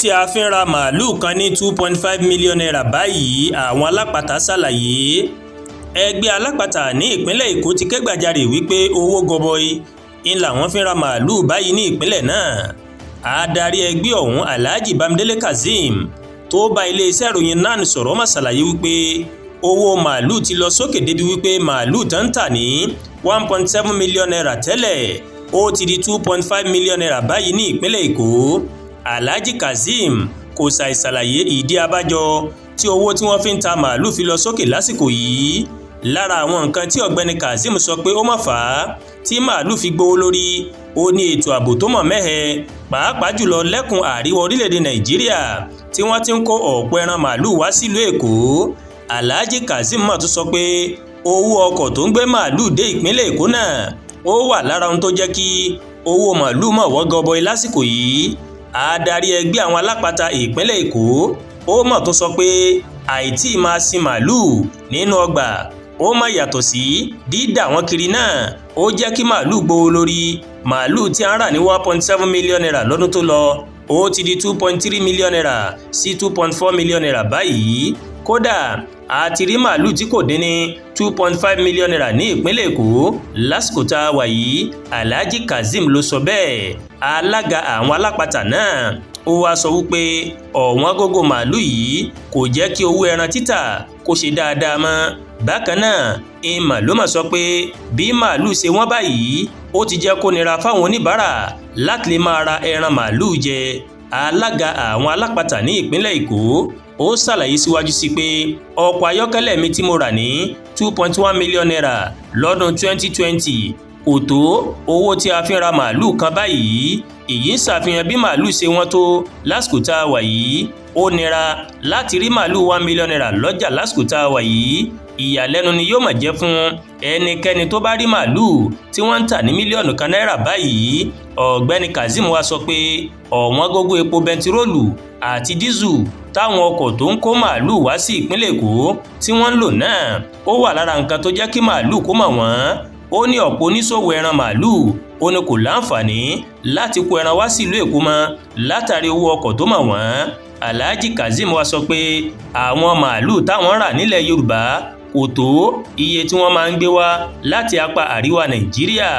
Tí a fi ń ra màálùú kan ní ₦2.5 million báyìí, àwọn alápatà ṣàlàyé. Ẹgbẹ́ alápatà ní ìpínlẹ̀ Èkó ti kẹ́gbàjarè wípé owó gọbọi ń làwọn fi ń ra màálùú báyìí ní ìpínlẹ̀ náà. Adarí ẹgbẹ́ ọ̀hún, Alhaji Bámidélé Kazeem, tó bá iléeṣẹ́ ìròyìn NAN sọ̀rọ̀, mà ṣàlàyé wípé owó màálùú ti lọ sókè débi wípé màálùú tán ń tà ní ₦1.7 million tẹ́lẹ̀, ó ti di ₦2.5 million báyìí ní ìpínlẹ̀ Èkó. Alhaji Kazeem kò ṣàì ṣàlàyé ìdí abájọ tí owó tí wọ́n fi ń ta màálùú fi lọ sókè lásìkò yìí. Lára àwọn nǹkan tí ọ̀gbẹ́ni Kazeem sọ pé ó mà fà á tí màálùú fi gbówó lórí, ó ní ètò ààbò tó mọ̀ mẹ́hẹ, pàápàá jùlọ lẹ́kùn àríwá orílẹ̀-èdè Nàìjíríà tí wọ́n ti ń kó ọ̀pọ̀ ẹran màálùú wá sílùú Èkó. Alhaji Kazeem mà tún sọ pé owó ọkọ̀ tó ń gbé màálùú dé ìpínlẹ̀ Èkó náà, ó wà lára ohun tó jẹ́ kí owó màálùú mọ̀ wọ́n gọbọi lásìkò yìí. Adarí ẹgbẹ́ àwọn alápatà ìpínlẹ̀ Èkó, ó mọ̀ tó sọ pé àìtí máa sin màálùú nínú ọgbà, ó má yàtọ̀ sí dídà wọ́n kiri náà, ó jẹ́ kí màálùú gbówó lórí. Màálùú tí a ń rà ní ₦1.7 million lọ́dún tó lọ, ó ti di ₦2.3 million sí ₦2.4 million báyìí. Kódà, a ti rí màálùú tí kò dín ní ₦2.5 million ní ìpínlẹ̀ Èkó lásìkò tá a wà yìí. Alhaji Kazeem ló sọ bẹ́ẹ̀. Alága àwọn alápatà náà, ó wáá sọ wípé ọ̀wọ́n gógó màálùú yìí kò jẹ́ kí owó ẹran títà kó ṣe dáadáa mọ́. Bákan náà, ìmọ̀ ló mà sọ pé bí màálùú ṣe wọ́n báyìí, ó ti jẹ́ kó nira fáwọn oníbàárà láti lè máa ra ẹran màálùú jẹ. Alága àwọn alápatà ní ìpínlẹ̀ Èkó, ó ṣàlàyé síwájú sí pé ọkọ̀ ayọ́kẹ́lẹ́ mi tí mo rà ní ₦2.1 million lọ́dún 2020 kò tó owó tí a fi ń ra màálùú kan báyìí. Èyí ń ṣàfihàn bí màálùú ṣe wọ́n tó lásìkò tá a wà yìí. Ó nira láti rí màálùú ₦1 million lọ́jà lásìkò tá a wà yìí. Ìyàlẹ́nu ni yóò mà jẹ́ fún ẹnikẹ́ni tó bá rí màálùú tí wọ́n ń tà ní ₦1 mílíọ̀nù báyìí. Ọ̀gbẹ́ni Kazeem wá sọ pé ọ̀wọ́n gógó epo bẹntiróòlù àti dísù táwọn ọkọ̀ tó ń kó màálùú wá sí ìpínlẹ̀ Èkó tí wọ́n ń lò náà, ó wà lára nǹkan tó jẹ́ kí màálùú kó mà wọ́n. Ó ní ọ̀pọ̀ oníṣòwò ẹran màálùú, ó ní kò láǹfààní láti kó ẹran wá sílùú Èkó mọ́ látàrí owó ọkọ̀ tó mà wọ́n. Alhaji Kazeem wá sọ pé àwọn màálùú táwọn rà nílẹ̀ Yorùbá kò tó iye tí wọ́n máa ń gbé wá láti apá àríwá Nàìjíríà.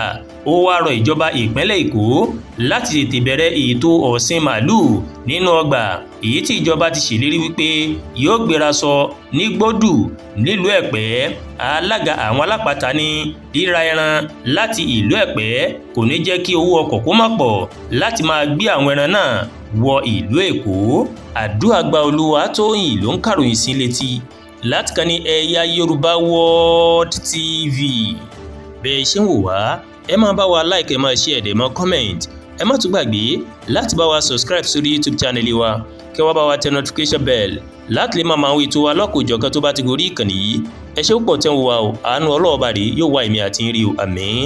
Ó wáá rọ ìjọba ìpínlẹ̀ Èkó láti tètè bẹ̀rẹ̀ ètò ọ̀sìn màálùú nínú ọgbà, èyí tí ìjọba ti ṣèlérí wípé yóò gbéra sọ ní Gbódù nílùú Ẹ̀pẹ́. Alága àwọn alápatà ní ríra ẹran láti ìlú Ẹ̀pẹ́ kò ní jẹ́ kí owó ọkọ̀ kó má pọ̀ láti máa gbé àwọn ẹran náà wọ ìlú Èkó. Àdúràgbà Olúwatóyìn ló ń kàròyìn sí létí láti kàn ní Ẹ̀yà Yorùbá World TV. Bẹ́ẹ̀ ṣe ń wò wá, ẹ máa bá wa like, ẹ máa share, ẹ máa comment. Ẹ má tún gbàgbé láti bá wa subscribe sórí YouTube channel wa, kí wọ́n bá wa tẹ notification bell láti lè máa máa wo ètò wa lọ́kọ̀ọ́jọ̀kan tó bá ti gorí ìkànnì yìí. Ẹ ṣé púpọ̀ tẹ́ ń wò wá o. Àánú ọlọ́ọ̀bà rí yóò wá èmi àti ń rí o. Àmín.